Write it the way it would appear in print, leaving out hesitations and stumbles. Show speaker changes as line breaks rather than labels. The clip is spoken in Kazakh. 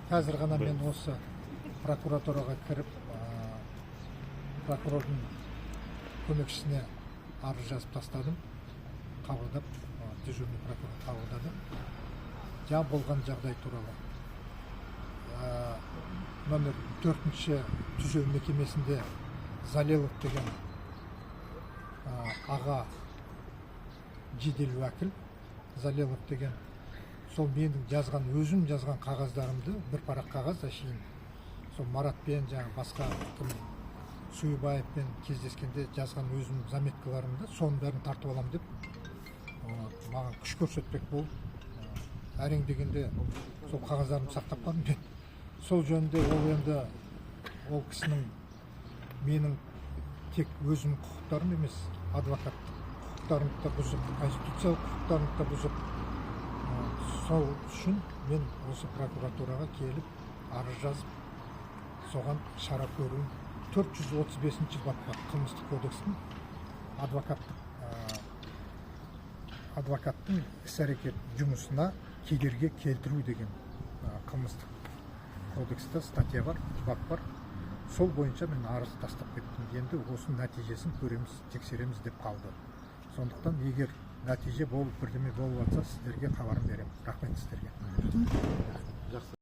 Қазір ғана мен осы прокуратураға кіріп, прокурордың көмекшісіне арыз жазып тастадым. Қабылдап, дежурный прокурор қабылдады. Жаңа болған жағдай туралы. Номер 4-ші түзеу мекемесінде Залелов деген аға жедел уәкіл Залелов деген сол менің жазған, өзім жазған қағаздарымды, бір парақ қағаз, әшейін сол Маратпен, жаңағы басқа кім, Суйбаевпен кездескенде жазған өзім заметкаларымды, соның бәрін тартып аламын деп, маған күш көрсетпек болып, әрең дегенде сол қағаздарымды сақтап қалдым мен. Сол жөнінде ол енді ол кісінің менің тек өзімнің құқықтарым емес, адвокаттық құқықтарымды да бұзып, конституциялық құқықтарымды да бұзып, сол үшін мен осы прокуратураға келіп, арыз жазып, соған шара көруін. 435 бап бар қылмыстық кодекстің, адвокаттық адвокаттың іс әрекет жұмысына кедергі келтіру деген қылмыстық кодексте статья бар, бап бар. Сол бойынша мен арыз тастап кеттім. Енді осының нәтижесін көреміз, тексереміз деп қалды. Сондықтан егер нәтиже болып, бірдеме болып жатса, сіздерге хабарын беремін. Рахмет сіздерге.
Жақсы.